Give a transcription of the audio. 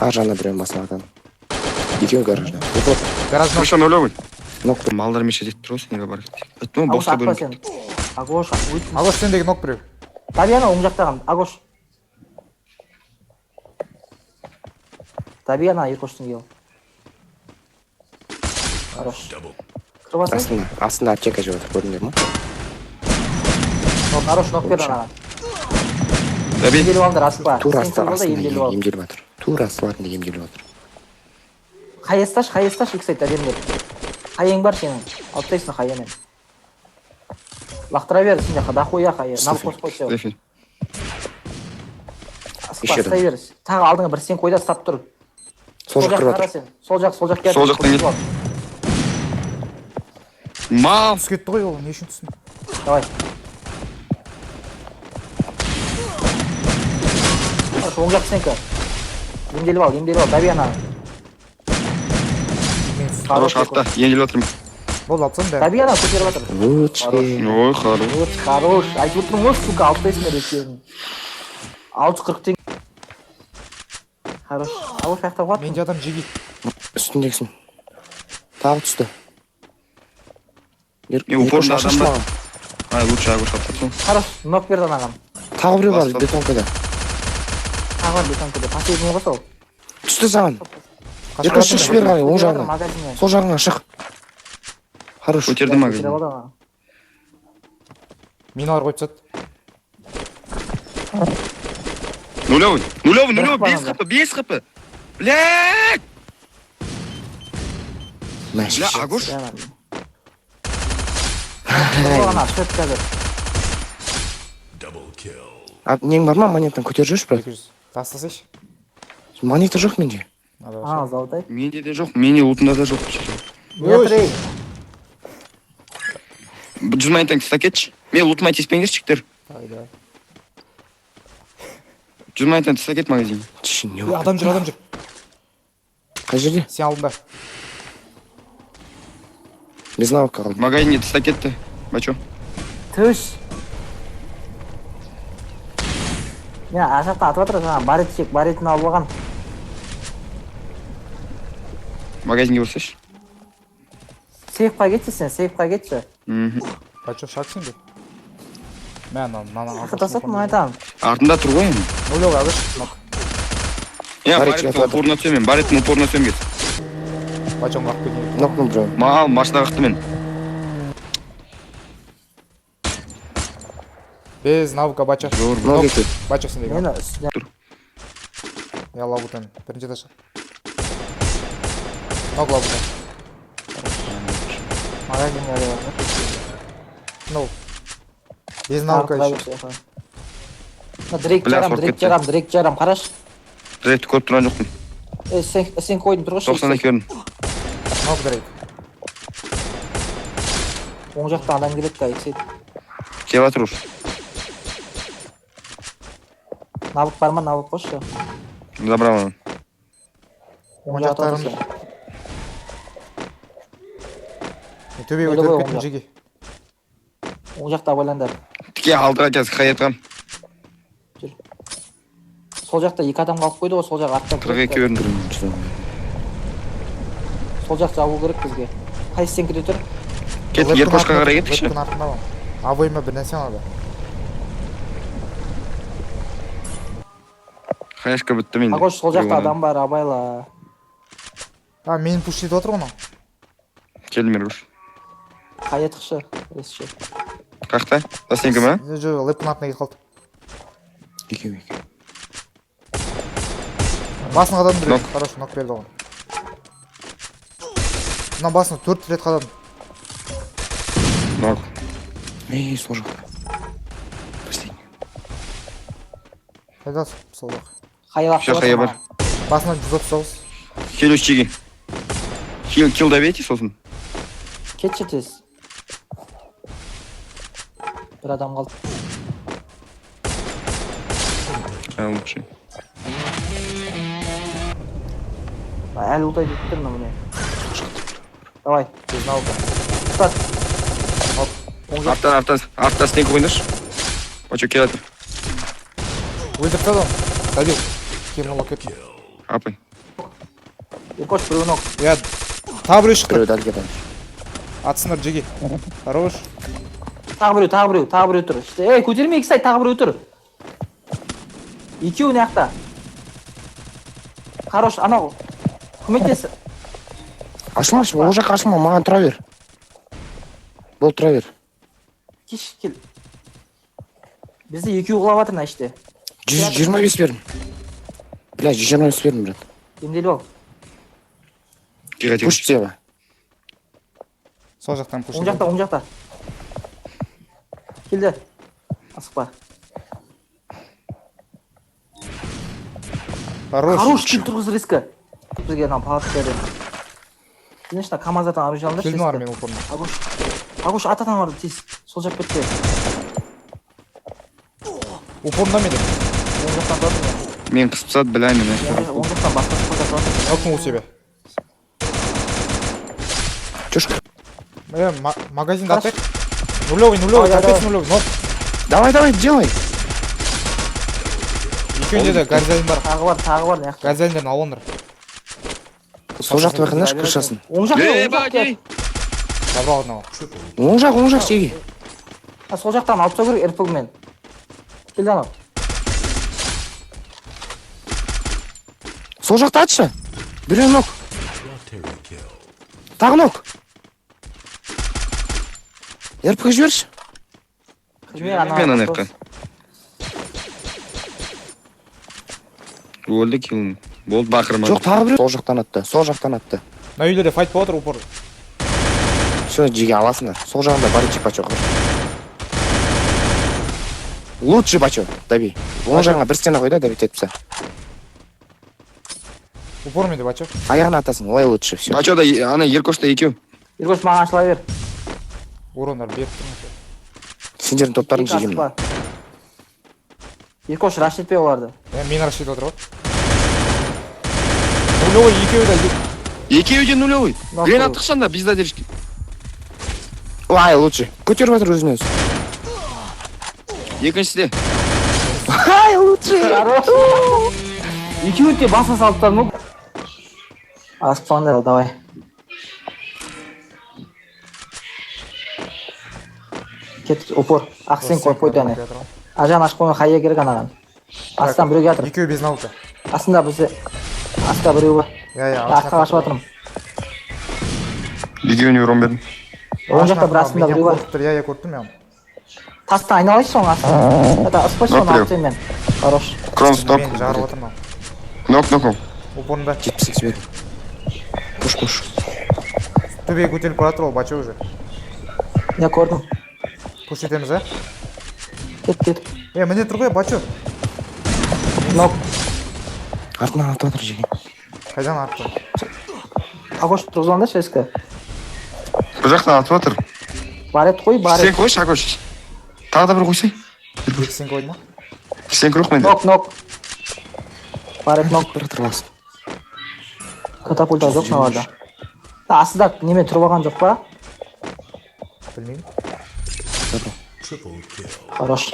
Ар жағында біреуін басып атады. Екеуі гаражда. Упор. Гараж нок. Крыша нулевый. Нок. Малдар мешать етіп тұр ғой сендерге барып. Ну, Агош, босқа атпа бөлініп сен. Агош, өт. Агош, сендегі нок біреу. Таби ана оң жақтаған, Агош. Таби ана Еркоштың кел. Хорош. Кіріп алсай. Астында. Астында аптека жеп жатыр, көрдіңдер ма? Хорош, нок берді анаға. Добей. Емделіп алыңдар, асықпа. Тура Сен асты, кіріп ал да астында емделіп ал. емделіп жатыр. Тура астыларында емделіп жатыр. Хайесташ, хайесташ, екі сайт әдемілеп. Хайең бар сенің. Алып тастайсың хайемен. Лақтыра бер, сен жаққа дохуя хайе. Наб қосып қой сен. Добей. Асықпа, Еще ұстай бер. Тағы алдыңа бір сен қой да ұстап тұр. Сол жақ кіріп қара жатыр. сен. Сол жақ, сол жақ кел. Сол жақтан кел. Мал. Түсіп кетті ғой ол, не үшін түстің? Давай. Хорошо, оң жақ сенікі. Емделіп ал, емделіп ал. Дави ана. Мен түстім. Хорош, артта. Емделіп жатырмын. Болды, алып тастадым бәрін. Дави ана көтеріп жатыр. Лучший. Ой, хорош. Вот, хорош. Айтып отырмын ғой, сука, алып тастайсыңдар екеуін. 640 теңге. Хорош. Хорош, аяқтап қалады. Менде адам жеги. Үстіндегісін. Тағы түсті. Мен упорында Еркош, адам бар. маған. Ай, лучше Агош алып тастасын. Хорош, нок берді анаған. Тағы біреу бар Бастады. бетонкада. Тағы бар бетонкада. Последний ғой сол. Түсті саған. Қашып Еркош, жатыр. шықшы бері қарай, оң жағынан. Магазиннен. Сол жағынан шық. Хорош. Көтерді магазин. Көтеріп алды ана. Миналар қойып тастады. Нулевый. Нулевый, нулевый. Бірақ 5 хп, 5 хп. Блядь! Мәш. Бля, Агош. Ана. Сол ана, түседі қазір. А, нең бар ма, монетаны көтеріп жүрші, брат? 200. Тастасайшы. Монета жоқ менде. Надо А, золотой. Менде де жоқ, менде лутында да жоқ. Не трей. 100 монетаны тастап кетші. Мен лутыма тиіспеңдерші, жігіттер. Давай, давай. 100 монетаны тастап кет магазин. Тш, не Ой, болды? адам жүр, адам жүр. Қай жерде? Сен алдында. Без навыка қалдым. Магазинге тастап кетті. Бачо. Түш. Мен ар жақта атып жатыр, жаңа барет шек, баретін алып алған. Магазинге барсайшы. Сейфқа кетші сен, сейфқа кетші. Мхм. Бачо, шаг сенде. Мә, мынаны мынаны Қақы тастады, мен айтамын. Артында тұр ғой енді. Нулевый, Агош. Нок. Я Барет бареттің жатады. упорына түсемін мен. Бареттің упорына түсемін кет. Бачоны қағып кетейін. Нокнул біреуін. Мал, машина қақты мен. Без навыка, Бачо. Зор. Нок Нок. екеу. Бачо сендегі. Мені үстіне Я лабутан. Бірінші этажға. Нок лабутан. магазинге қарай Ну. Без навыка еще. Дрейк Бля, жарам, сорып дрейк кетті. жарам, дрейк жарам, қарашы. Дрейкті көріп тұрған жоқпын. Е, сен, сен қойдың тұр ғой. 92 көрдім. Нок дрейк. Оң жақта адам келеді да, ексет. Келіп жатыр уже. Навык бар ма, навык қосшы. Забрал оны. Оң Оң жақта жақтарын- отыр сен. Мен төбеге Нулевой көтеріп оң кеттім жақ. жеге. Оң жақта абайлаңдар. Тіке алдыға қазір хаятқам. Сол жақта екі адам қалып қойды ғой, сол жақ арттан. 42 кіреді. көрдім. Сол жақ жабу керек бізге. Қай стенкіде тұр? Кет, Лэптің Еркошқа артында қарай тұр, кетікші. лэптің артында бар. Абой ма бір нәрсе алады. Хаяшка бітті менде. Агош, сол жақта адам бар, абайла. А, мені пуш етіп отыр ғой мынау. Келдім, Еркош. Хаятықшы, ресше. Қақта? Застенка ма? Жоқ, лэптің артына кетіп қалды. Екеу, екеу. Басын қададым бір Нок. рет. Хорошо, нок берді оған. Мына басын төрт рет қададым. Нок. Ей, сол жақта. Последний. Қайда сол жақ. Хая Всё, хая бар. Басынан 139. Хил чиги. Хил, килл добейте сосын. Кетші тез. Бір адам қалды. А, лучше. Әлі ұлтай деп тұрмын міне. Давай, Без навыка. ұстат. Оп, оң жақ. Арттан, арттан, арттан стенка қойыңдаршы. Бачо келе жатыр. Өлтіріп тастады оны. Добил. Кемін алып кетті. Апай. Еркош, біреу нок. Иә, тағы біреу шықты. Біреу дәл кетті. Атсыңдар, жеге. Хорош. Тағы біреу, тағы біреу, тағы біреу тұр. Іште. Ей, көтерме, екі сайт, тағы біреу тұр. Екеуі мына жақта. Хорош, анау. Көмектес. Ашылмашы, ол жаққа ашылма, маған тұра бер. Бол, тұра бер. Кеш, кел. Бізді екеуі құлап жатыр мына іште. 125 бердім. Бля, 125 бердім, брат. Емделіп ал. Тихо, тихо. Пуш тебе. Сол жақтан пуш. Оң жақта, оң жақта. Келді. Асықпа. Хорош. Хорош, кел тұрғыз резко. Бізге анау палатка берді. Конечно, КамАЗдан оружие алыңдаршы. Келдім ары мен упорно. Агош. Агош, ат атан тез. Сол жақ кетті. Упорно менде. Оң жақтан тұрады мен. Мен қысып тастады, бля, мені. Оң жақтан басқа шықпай тұрады. Нокнул у себя. Чушка. Магазинді атайық. Нулевый, нулевый, Давай, капец давай. нулевый. Нок. Давай, давай, делай. Екеуінде де горизайн бар. Тағы бар, тағы бар мына жақта. Горизайндерін алыңдар. Сол жақты байқаңдаршы, крышасын. Оң жақта, Ей, оң жақта. баки! Забрал одного. Оң жақ, оң жақ, жеге. А, сол жақтан алып тастау керек РПГ-мен. Келді анау. Сол жақты атшы. Біреу нок. Тағы нок. РПГ жіберші. Кірме, ана. Мен ана жаққа. Өлді килл. Болды, бақырма. Жоқ, тағы біреу. Сол жақтан атты, сол жақтан атты. Мына үйлерде файт болып жатыр упор. Все, жеге аласыңдар. Сол жағында бар бачок. Лучший бачок, добей. Оң жағыңа бір стена қой да, добить етіп таста. Упор менде бачок. Аяғына атасың, олай лучше, все. Бачо да, ана Еркош та екеу. Еркош, маған ашыла бер. Урондар беріп тұрмын. Сендердің топтарың Екі жегем. асықпа. Еркош, раш етпе оларды. Мен раш етіп отыр ғой. Нулевой екеуі де. Екеуі де нулевой. Нок Гранат қою. тықсаң да, без задержки. Ой, лучше. Көтеріп жатыр өзін өзі. Екіншісі де. Ай, лучше. Хорош. Екеуін де басына салып тастадым ғой. Асықпаңдар, давай. Кет, упор. Ақ сен қойып қойды әне. Ажан ашып қойған хайя керек анаған. Астан біреу келатыр. Екеуі без наука. Астында бізде. Астында біреу бар. Иә, иә. Артқа қашып жатырмын. Екеуіне урон бердім. Оң жақта бір астында біреу бар. Көріп тұр, иә, иә, көріп тұрмын мен. Тастан айналайыншы соның астына. Это ыспайшы соны Нок біреу. алып тастаймын мен. Хорош. Крон стоп. Мен жарып жатырмын. Нок, нок. Упорында. 78 бердім. Пуш, пуш. Төбеге көтеріліп бара жатыр ол бачок уже. Я көрдім. Пуш етеміз, а? Кет, кет. Е, міне тұр ғой, бачок. Нок. Артынан атып жатыр жеге. Қайдан артты? Агош тұрғызып алыңдаршы ескі. Бұл жақтан атып жатыр. Бар еді қой, бар Сен еді. қойшы, Акош. Тағы да бір қойсай. Екі сен қойды ма? Сен жоқ менде. Нок, нок. Бар еді, нок. Бір жатыр басын. Катапульта жоқ мыналарда. Астында неме тұрып алған жоқ па? Білмеймін. Хорош.